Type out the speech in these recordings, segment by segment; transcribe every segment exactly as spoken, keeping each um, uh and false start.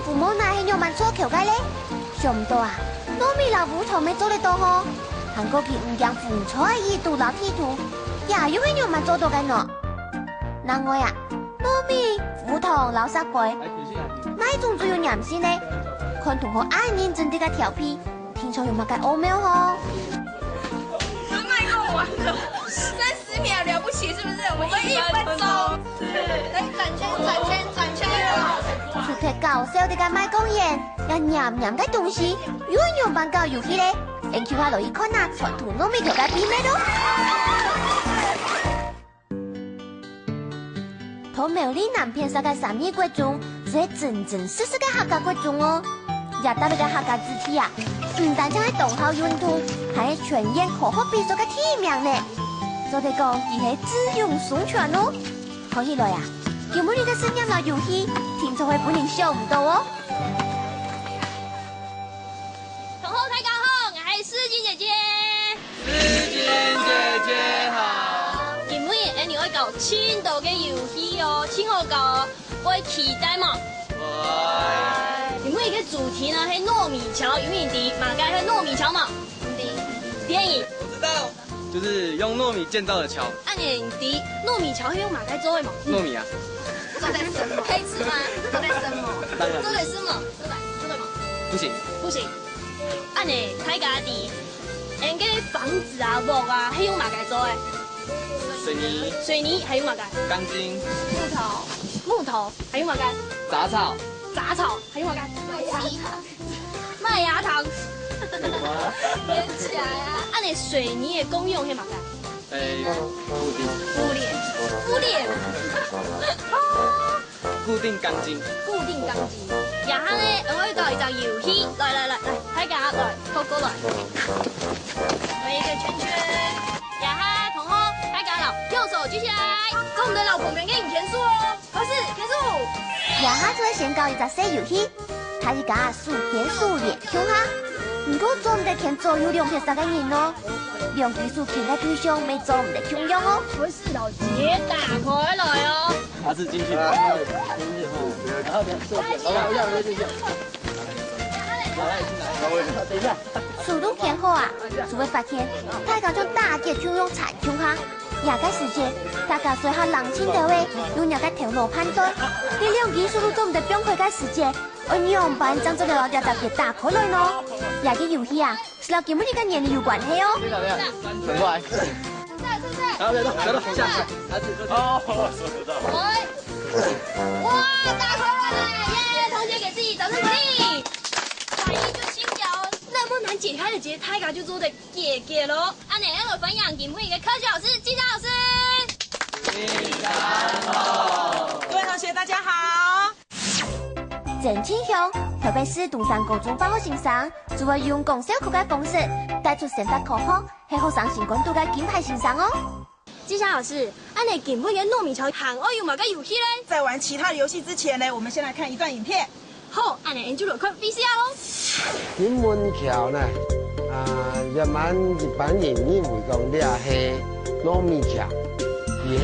麩饃奶係仰般做口个咧？想毋到啊，糯米摎烏糖乜做得到吼！還過佢毋驚風吹雨渧摎地動，這又係仰般做到个呢？另外啊，糯米、烏糖摎石灰，哪一種最有黏性呢？看同學恁認真在該調配， 定著有麼个奧妙吼？不是賣夠完了，三十秒了不起是不是？我們一分鐘。可以轉圈，轉圈，轉圈了。除忒搞笑个該賣貢丸，這黏黏个東西，又仰般搞遊戲咧？𫣆就下來去看啊，傳統糯米團个秘密咯！ 在苗栗南片山个三義國中，就係真真實實个客家國中哦。這搭个客家子弟啊，毋單淨係當好運動，還係全縣科學比賽个第一名呢。做得講，佢係智勇雙全哦。看起來啊，今晡日个實驗摎遊戲，定著會分人笑毋著哦。同學大家好，𠊎係世錦姐姐。 世錦姐姐好。今晡日𫣆俚愛搞盡多个遊戲哦，盡好搞哦，會期待無？會。今晡日个主題呢係糯米橋，有人知麼个係糯米橋無？毋知。電影。我知道，就是用糯米建造的橋。恁樣你知糯米橋係用麼个做个無？糯米啊。做得生無？可以吃嗎？做得生無？當然。做得生無？做得，做得無？不行。不行。恁樣大家知 𫣆个房子啊、屋啊，係用麼个做个？水泥。水泥，還有麼个？鋼筋。木頭。木頭，還有麼个？雜草。雜草，還有麼个？麥芽糖。麥芽糖。有嗎？連起來啊！啊，你水泥的功用係麼个？欸，固定。固定。固定。啊！ 固定鋼筋。固定鋼筋。這下呢，𫣆會搞一隻遊戲，來來來來，大家來，過過來。圍一個圈圈。這下同學，大家摎右手舉起來，做毋得摎旁邊个人牽手哦。開始，牽手。這下就係先搞一隻細遊戲，大家手牽手連共下。毋過做毋得牽左右兩片儕个人哦，兩隻手牽个對象乜做毋得共樣哦。開始摎結打開來哦。 他是進去的。啊，進去吼。然後呢，坐起來。好，要，要，要，要。來，進來。等一下。手路牽好啊，就會發現，大家像打結共樣纏共下。這個時節，大家就愛較冷靜兜仔，用若个頭腦判斷，這兩支手路做毋得放開个時節，愛仰般正做得摎這隻結打開來呢？這個遊戲啊， 係摎今晡日个年齡有關係哦。很快。好，來，來，來，下去。哦，我收得到。喂。哇，打開了啦！耶，同學給自己掌聲鼓勵。反應就新鮮哦，那麼難解開的結，大家就做得解解咯。恁樣，來歡迎今晡日个客家老師、記者老師。各位同學，大家好。 曾慶雄，臺北市東山高中化學先生，就會用講笑曲个方式，帶出生態科學，係學生心肝肚个金牌先生哦。季夏老師，恁樣今晡日个糯米橋還愛有麼个遊戲咧？在玩其他的遊戲之前呢，我們先來看一段影片。好，恁樣𫣆就來看V C R咯。金門橋呢，啊，一般一般人認為講這係糯米橋，佢係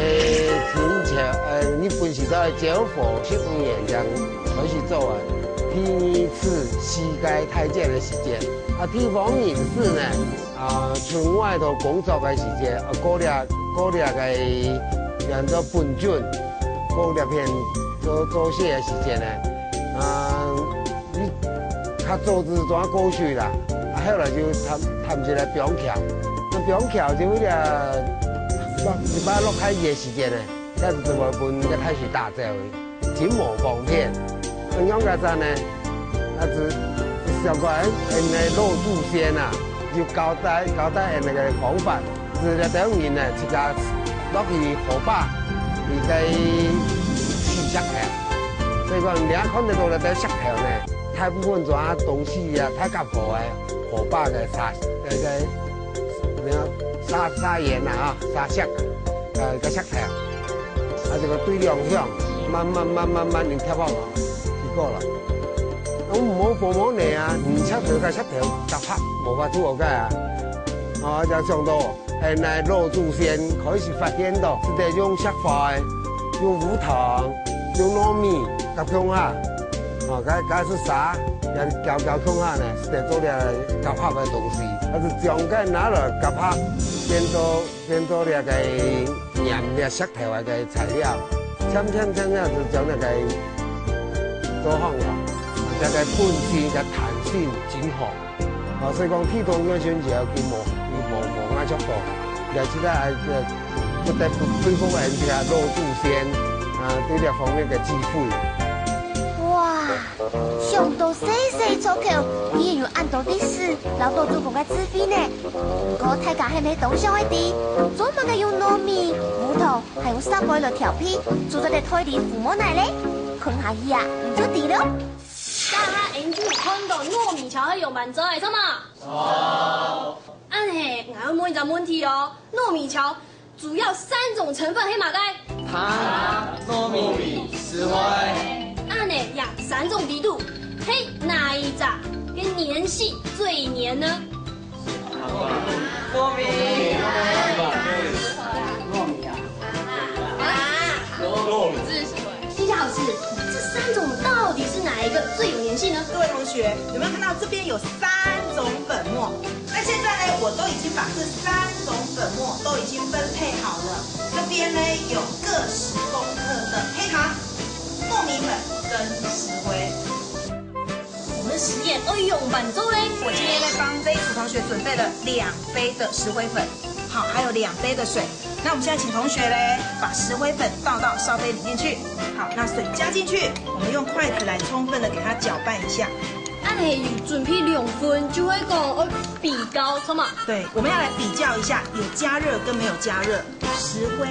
清朝，呃，日本時代昭和十五年正開始做个，第二次世界大戰个時節。啊，地方人士呢，啊，出外頭工作个時節，啊，過這，過這个，叫做本圳，過這片做，做事个時節呢，啊， 你較早就做過水啦，啊，後來就談，談一個板橋。啊，板橋就為了落，一擺落大雨个時節呢，該就會分該大水打走去，真無方便。恁樣个時節呢，啊，就，就想講，欸，𫣆个老祖先啊，就交代，交代𫣆个講法。 就這兜人呢，自家落去河壩，佢个起石頭。所以講，你也看得到這兜石頭呢，大部分做啊東西啊，大甲河个河壩个沙，个，个，那沙，沙岩啊，沙石，呃，个石頭，啊，這個對兩向，慢慢，慢慢，慢慢貼好，起過來。 講無風無泥啊，泥石頭佮石頭夾拍，無法度好个啊。哦，就想到，欸，𫣆老祖先開始發現到，係得用石灰、用烏糖、用糯米夾共下，哦，該，該係沙，也攪攪共下呢，係做這个夾合个東西。但是將該拿來夾合，變做，變做這个黏這石頭个材料，漸漸漸漸就將這个做好了，這个本身个彈性真好。哦，所以講，鐵桶个選擇，佢無，佢無，無恁樣做。也係在，呃，不得不佩服人家老祖先，啊，對這方面个智慧。哇！ 想到細細撮口，已經有恁多歷史摎老祖公个智慧呢。毋過大家係毋係當想愛知，做麼个用糯米、烏糖還有石灰來調配，做出个代理麩無奈咧？看下去啊，你就知了。大家應該有看到糯米橋係仰般做个，著無？恁呢，𠊎愛問一隻問題哦，糯米橋 主要三種成分係麼个？糖、糯米、石灰。恁呢，這三種裡肚，係哪一隻个黏性最黏呢？糯米。糯米啊。糯米。謝謝老師，這三種到底是哪一個最有黏性呢？各位同學，有沒有看到這邊有三種粉末？ 那現在呢，我都已經把這三種粉末都已經分配好了。這邊呢，有各十公克的黑糖、糯米粉跟石灰。我們的實驗都用滿足嘞。我今天呢，幫這一組同學準備了兩杯的石灰粉，好，還有兩杯的水。那我們現在請同學嘞，把石灰粉倒到燒杯裡面去。好，那水加進去，我們用筷子來充分的給它攪拌一下。 恁呢有準備兩份，就會講愛比較，著無？對，我們要來比較一下有加熱跟沒有加熱石灰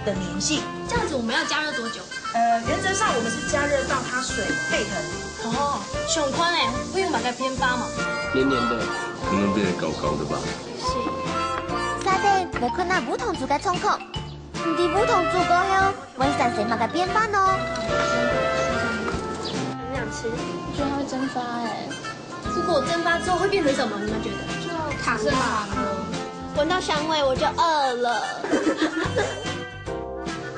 的黏性。這樣子我們要加熱多久？呃，原則上我們是加熱到它水沸騰。哦，想看呢，會有麼个變化無？黏黏的。可能變得膏膏的吧。是。沙丁，你看下烏糖做个狀況，毋知烏糖做過後， 會產生麼个變化呢？很想吃。我覺得它會蒸發欸。如果蒸發之後會變成什麼？你們覺得？就卡成糖了。聞到香味我就餓了。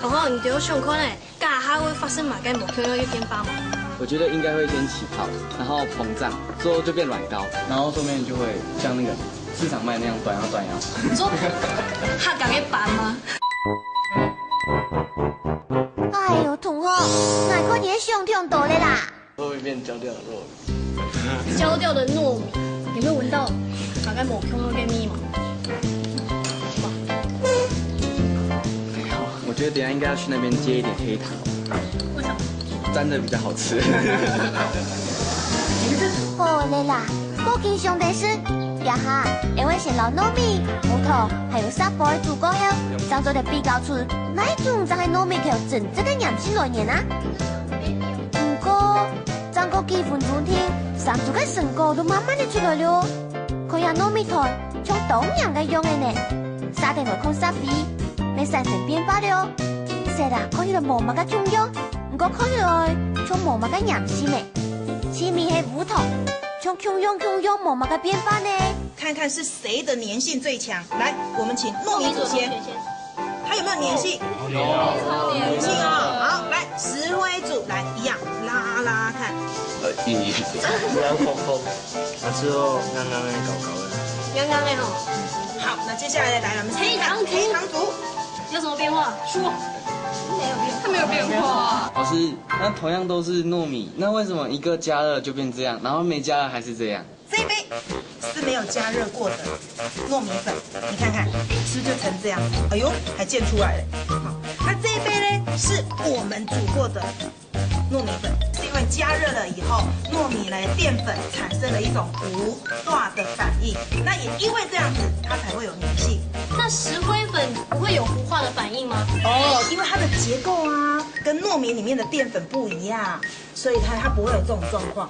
同學，你兜想看欸，該下會發生麼个無共樣个變化無？我覺得應該會先起泡，然後膨脹，最後就變軟膏，然後後面就會像那個市場賣那樣短腰短腰。你說客家个粄嗎？ 哎喲，同學，𠊎看你係想忒多了啦。糯米變焦掉的糯米。焦掉的糯米，有沒有聞到大概無共樣个味嗎？沒有，我覺得等一下應該要去那邊借一點黑糖，為什麼？沾的比較好吃。好了啦， 無緊張个事，這下，𠊎會先摎糯米、烏糖還有石灰煮過後，正做得比較出哪種正係糯米球真正个黏性來源啊。毋過，正過幾分鐘定，三組个成果都慢慢仔出來了。看這糯米團像當黏个樣仔呢，沙丁來看石灰，乜產生變化了。色啊，看起來無麼个共樣，毋過看起來像無麼个黏性呢。試問係烏糖， 像共樣共樣無麼个變化呢。看看是誰的黏性最強。來，我們請糯米組先，它有沒有黏性？有。黏性啊。好，來，石灰組來一樣拉拉看。呃，硬硬的。比較厚厚，啊，之後硬硬的、膏膏的。硬硬的吼。好，那接下來來，我們黑糖組。黑糖組。 有什麼變化？說。沒有變化。它沒有變化。老師，那同樣都是糯米，那為什麼一個加熱就變這樣，然後沒加熱還是這樣？這一杯是沒有加熱過的糯米粉，你看看，是不是就成這樣？哎喲，還濺出來了。好，那這一杯呢，是我們煮過的 糯米粉，是因為加熱了以後，糯米呢，澱粉產生了一種不化的反應。那也因為這樣子，它才會有黏性。那石灰粉不會有糊化的反應嗎？哦，因為它的結構啊，跟糯米裡面的澱粉不一樣，所以它，它不會有這種狀況。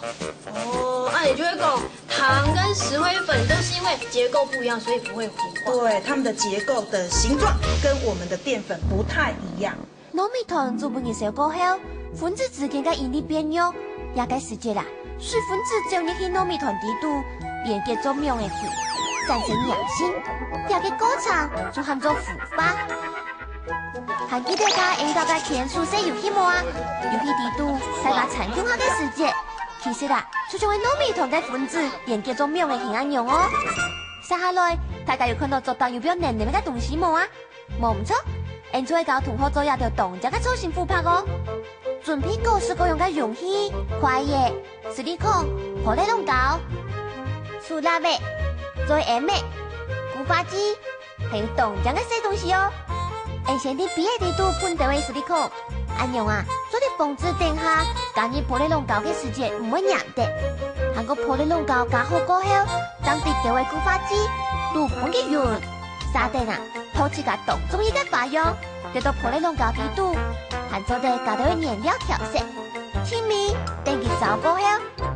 哦，那你就會講，糖跟石灰粉都是因為結構不一樣，所以不會糊化。對，它們的結構的形狀跟我們的澱粉不太一樣。 糯米團煮分佢燒過後，分子之間个引力變弱，這个時節啊，水分子走入去糯米團底肚，連結做網仔去，產生黏性。這个過程就喊做糊化。還記得大家𫣆兜个田鼠式遊戲無啊？遊戲底肚，大家參共下个時節，其實啊，就像該糯米團个分子連結做網个形恁樣哦。接下來，大家有看到做到有標黏黏个東西無啊？無毋著，𠊎就愛教同學做一條當靚个造型虎帕哦。準備各式各樣个容器、筷仔、矽利康、玻璃攏膠、手蠟仔、嘴煙仔、固化劑， 還有當靚个細東西哦。𠊎先在杯仔底肚噴兜仔矽利康，恁樣啊，做得防止等下加入玻璃攏膠个時節毋會黏等。還過玻璃攏膠加好過後，正滴兜仔固化劑，堵噴佢勻。續等啊，學自家當中意个花樣，滴到玻璃攏膠底肚，還做得加兜仔顏料調色。盡尾，等佢燥過後，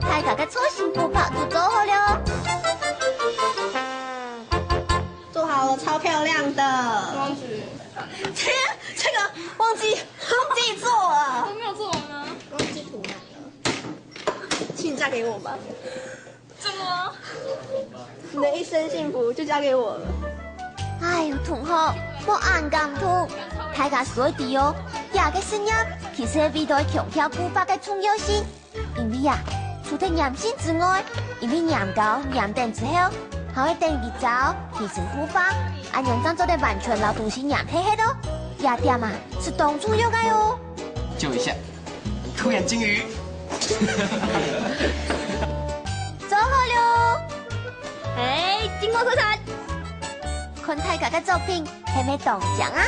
大家个造型虎帕就做好了。 做好了，超漂亮的。忘記。天，這個忘記，忘記做了。都沒有做完啊。忘記塗了。請嫁給我吧。怎麼了？你的一生幸福就嫁給我了。哎喲，同學，莫恁感動，大家所以知哦，這個實驗其實係為著強調虎帕个重要性。 因為啊，除忒黏性之外，因為黏膠黏等之後，還會等佢燥，形成虎帕，恁樣正做得完全摎東西黏翕翕哦。這點啊，係當重要个哦。救一下，突然金魚。做好了！哎，金光快閃！ 看大家个作品，係毋係當靚啊？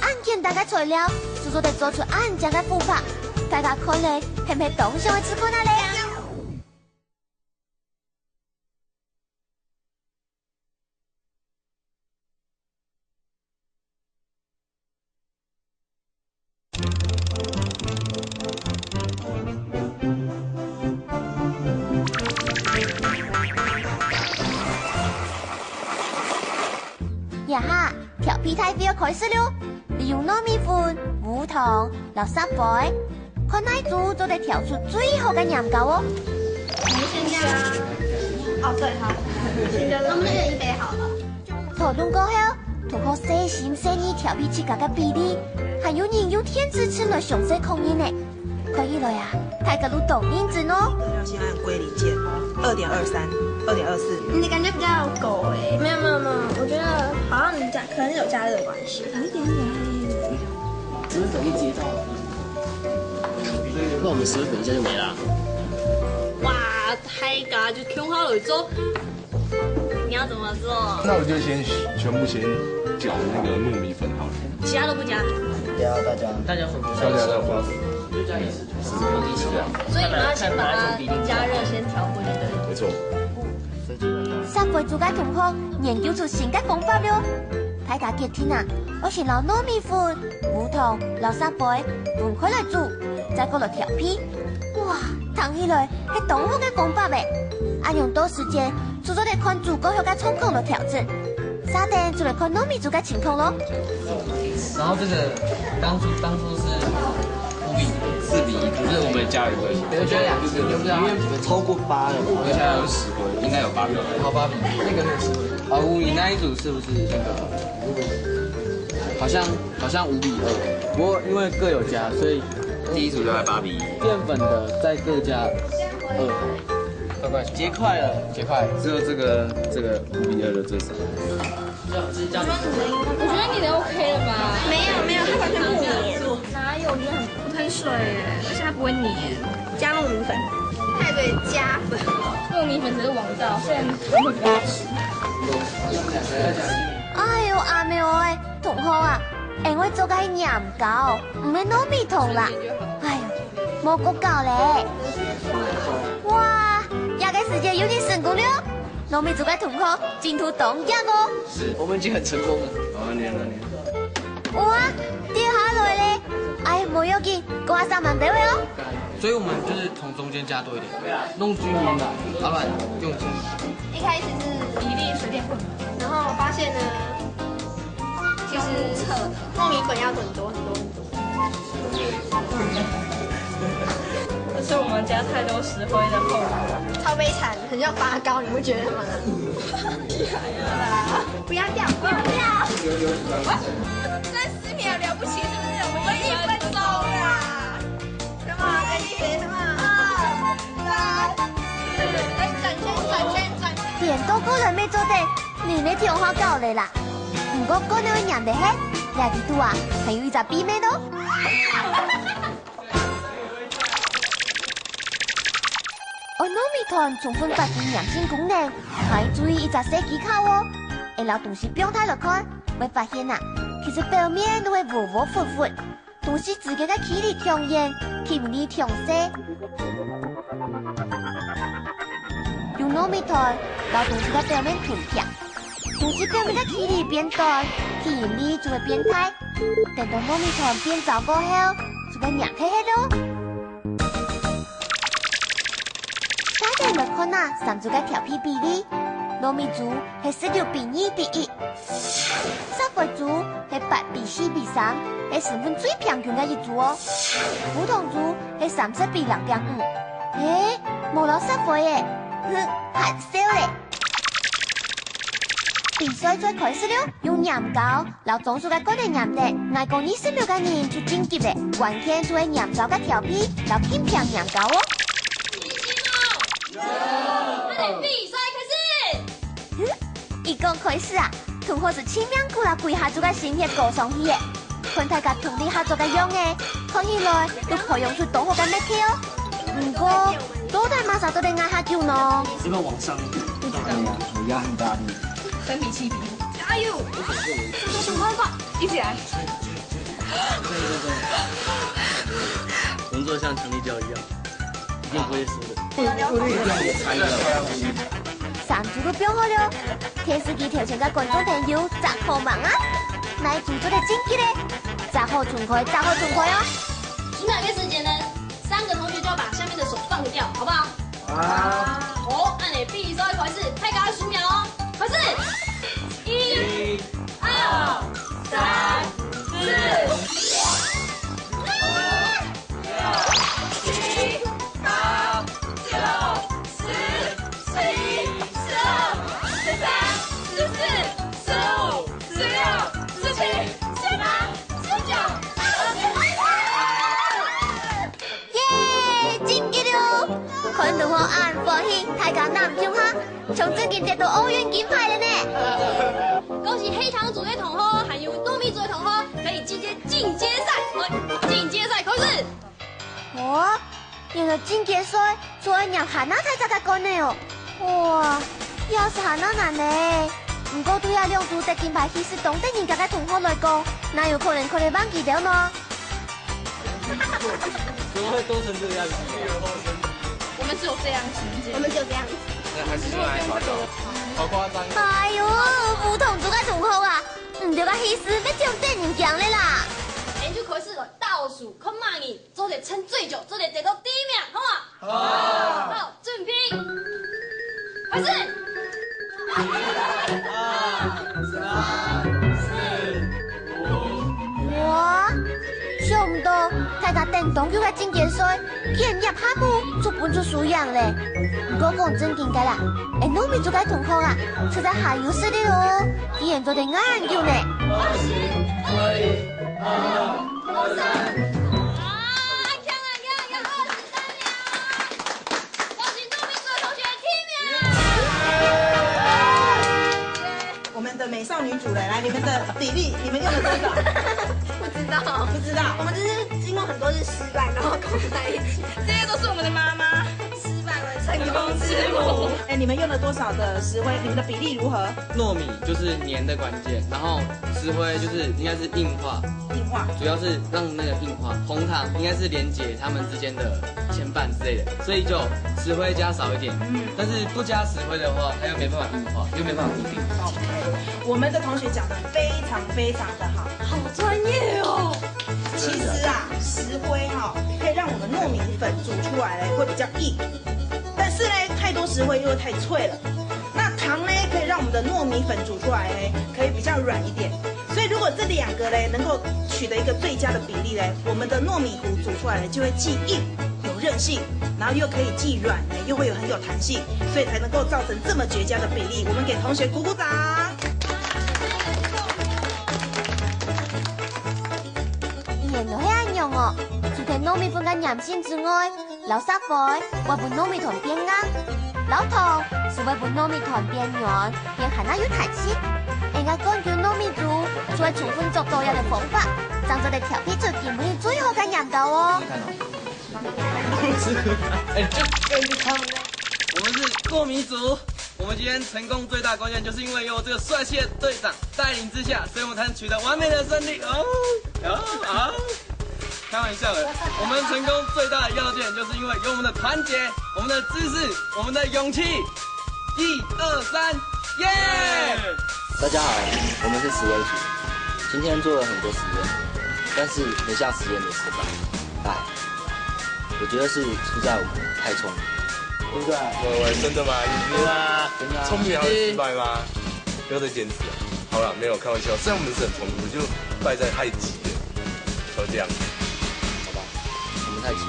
恁簡單个材料，就做得做出恁靚个虎帕，大家看了，係毋係當想愛試看啊咧？ 這下，調配大會要開始了！利用糯米粉、烏糖摎石灰，看哪組做得調出最好个黏膠哦！我們先加，哦，對，好，先加，那我們那個已經好了。 討論過後，同學細心細義調配自家个比例，還有人用電子秤來詳細確認呢。看起來啊，大家都當認真哦。要先按歸零鍵，二點二三、二點二四。你的感覺比較有狗欸。沒有沒有沒有，我覺得好像你加，可能是有加熱的關係。有一點點而已。只是粉一接到。那我們十二粉一下就沒了啊。哇，大家就共下來做。 你要怎麼做？那我就先全部先攪那個糯米粉好了。其他都不加。不要大家，大家混合。大家都混合。就加一起。是這樣。所以你們要先把它加熱，先調和就對了。沒錯。石灰組个同學研究出新个方法了。大家決定啊，愛先摎糯米粉、烏糖摎石灰分開來煮，再過來調配。哇，聽起來 係當好个方法欸。恁樣到時節，就做得看煮過後个狀況來調整。續等就來看糯米組个情況囉。然後這個當初，當初是五比四比一，可是我們加了一個，對，加兩次，對不對？因為超過八了嘛。我想有十個，應該有八個。好，八比，那個那個十個。啊，五比那一組是不是那個？好像，好像五比二，不過因為各有加，所以第一組就在八比一。澱粉的再各加二。快快，結塊了，結塊。只有這個，這個五比二的最少。我覺得你的OK了吧？沒有，沒有，它完全不黏。哪有，你很，我很水耶，而且它不會黏。加糯米粉，它還可以加粉。糯米粉才是王道，雖然糯米粉不好吃。哎喲，阿妹哀， 同學啊，𠊎愛做个係黏膠，毋係糯米團啦。哎喲，莫過搞咧。哇，這個時節又係成功了！糯米組个同學進度當強哦！是，我們已經很成功了。好，你來，你來。哇，跌下來咧！哎，無要緊，過下三萬塊哦。所以我們就是從中間加多一點，弄均勻，老闆用錢。一開始是比例隨便混，然後發現呢， 其實糯米粉要很多很多很多。而且我們加太多石灰的厚乳。超悲慘，很像發糕，你不覺得嗎？不要掉，不要掉！三十秒了不起，是不是？我們一分鐘啦！Come on，再一次，come on！都个人乜做得，你乜聽好搞咧啦。毋過个人會黏得核，這裡肚啊，還有一隻秘密哦。愛糯米團充分發揮黏性功能，還愛注意一隻細技巧哦。愛摎東西放大來看，會發現啊，其實表面都會窩窩闊闊， 東西之間个距離當遠，吸引力當細。用糯米團摎東西个表面揻平，東西表面个距離變短，吸引力就會變大。等到糯米團變燥過後，就會黏核核咯。再來看啊，三組个調配比例，糯米組係十六比二比一， 石灰組係八比四比三，係成分最平均个一組哦。烏糖組係三十比零點五，誒，無摎石灰誒，哼，還少咧。比賽就開始了，用黏膏摎裝熟个罐仔黏等，挨過二十六個人就晉級咧。關鍵就係黏膏个調配摎輕便黏膏哦。有！恁仔比賽開始！ 一講開始啊，同學就盡命牯摎歸下組个心血摎上去咧。看大家通力合作个樣仔，看起來都培養出當好个默契哦。毋過，到底麼儕做得挨較久呢？要不要往上？不知道呀，我壓很大力。三比七比五，加油！快快快，一起來！我們做得像強力膠一樣。 一定不會輸的。三組都放好了，電視機頭前个觀眾朋友，隻好望啊！哪一組做得晉級咧？隻好衝開，隻好衝開哦！輸兩個時間呢，三個同學就要把下面的手放掉，好不好？好。好，恁仔比賽開始，大家數秒哦，開始！一、二、三、四。 七、八、九、十、十一、十二、十三、十四、十五、十六、十七、十八、十九、二十。耶，晉級了！看到恁歡喜，大家揇共下，像正經得到奧運金牌了呢！恭喜黑糖組的同學，還有糯米組的同學，可以直接進階賽。喂，進階賽開始！ 哦，原來進階賽就愛黏還較大隻个罐仔哦。哇，也係還較難呢。毋過對這兩組得金牌氣勢當得人驚个同學來講，哪有可能看得贏佢兜呢？怎麼會多成這個樣子？我們只有這樣子。我們只有這樣子。那還是用來耍走，好誇張。哎喲，烏糖組个同學啊，你兜个氣勢乜當得人驚咧啦！恁就開始來倒數，看麼人 做得撐最久，做得得到第一名，好無？好。好，準備，開始。哇，想毋到大家等當久个進階賽，竟然一下步就分出輸贏咧。毋過講正經个啦，𠊎糯米組个同學啊，實在還有實力哦，竟然做得恁久呢。 啊，強啊，強啊，強，二十三名！恭喜糯米組的同學第一名！我們的美少女組的，來，你們的比例，你們用了多少？不知道。不知道。我們就是經過很多次失敗，然後搞在一起。這些都是我們的媽媽。失敗為成功之母。哎，你們用了多少的石灰？你們的比例如何？糯米就是黏的關鍵，然後石灰就是應該是硬化，硬化。主要是讓那個硬化，紅糖應該是連接它們之間的牽絆之類的，所以就石灰加少一點。嗯。但是不加石灰的話，它又沒辦法硬化，又沒辦法固定。OK，我們的同學講得非常非常的好。好專業哦。其實啊，石灰哈，可以讓我們糯米粉煮出來會比較硬，但是呢，太多石灰又會太脆了。那糖呢，可以讓我們的糯米粉煮出來呢，可以比較軟一點。所以如果這兩個呢，能夠取得一個最佳的比例呢，我們的糯米糊煮出來呢，就會既硬有韌性，然後又可以既軟呢，又會有很有彈性，所以才能夠造成這麼絕佳的比例。我們給同學鼓鼓掌。原來係恁樣哦！除忒糯米粉个黏性之外，摎石灰會分糯米團變硬，摎糖就會分糯米團變軟，變還較有彈性。𠊎个講究糯米糍，就會充分做到這个方法，正做得調配出今晡日最好个年糕哦。哎，就跟着他们。我们是糯米组，我们今天成功最大关键就是因为有这个帅气的队长带领之下，所以我们才能取得完美的胜利。哦，哦，哦。开玩笑的，我们成功最大的要件就是因为有我们的团结、我们的知识、我们的勇气。一二三，耶！大家好，我们是实验组，今天做了很多实验，但是没像实验的失败。哎，我觉得是出在我们太聪明。对不对？喂喂，真的吗？你是真的啊聪明还会失败吗？不要再坚持了。好了，没有开玩笑，虽然我们是很聪明，我就败在太急了，才会这样。好吧，我们太急。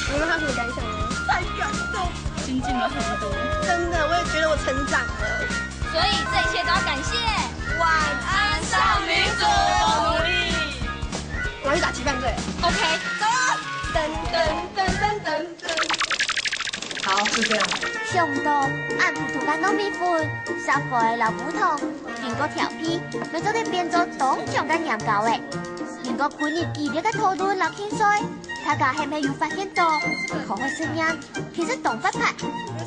你们还有什么感想吗？太感动了，精进了很多。真的，我也觉得我成长了。所以这一切都要感谢晚安少女组的努力。我要去打击犯罪。 OK，走。噔噔噔噔噔噔。好，就这样。想到恁普通个糯米粉、石灰摎烏糖，經過調配，乜做得變做當靚个年糕誒。經過幾日激烈个討論摎競賽，大家係毋係有發現到，科學實驗其實當活潑，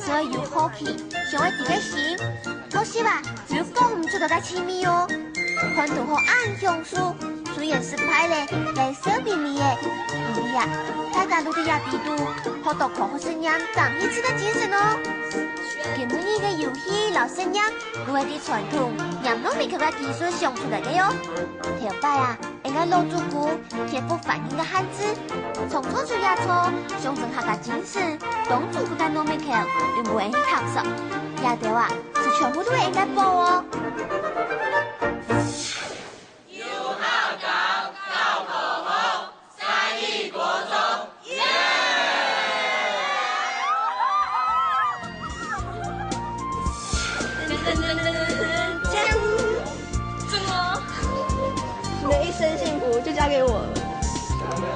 所以有好奇、想愛知个心，確實啊，就有講毋出个趣味哦。看到好恁享受，雖然失敗了，也笑眯眯个。因為啊，大家都在這裡肚，學到科學實驗當有趣个精神哦。今晡日个遊戲摎實驗，都係對傳統黏糯米球个技術想出來个喲。頭擺啊，𠊎个老祖公克服環境个限制，創造出這座象徵客家精神當中國个糯米球，用無人去探索。這兜啊，就全部都係𠊎个寶哦。你的一生幸福就交给我了。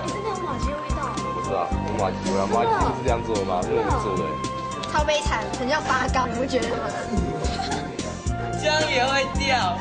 真的有马吉的味道。我不知道，我马吉，我马吉不是这样做的吗？是我做的。超悲惨，很像八嘎，你不觉得吗？这样也会掉。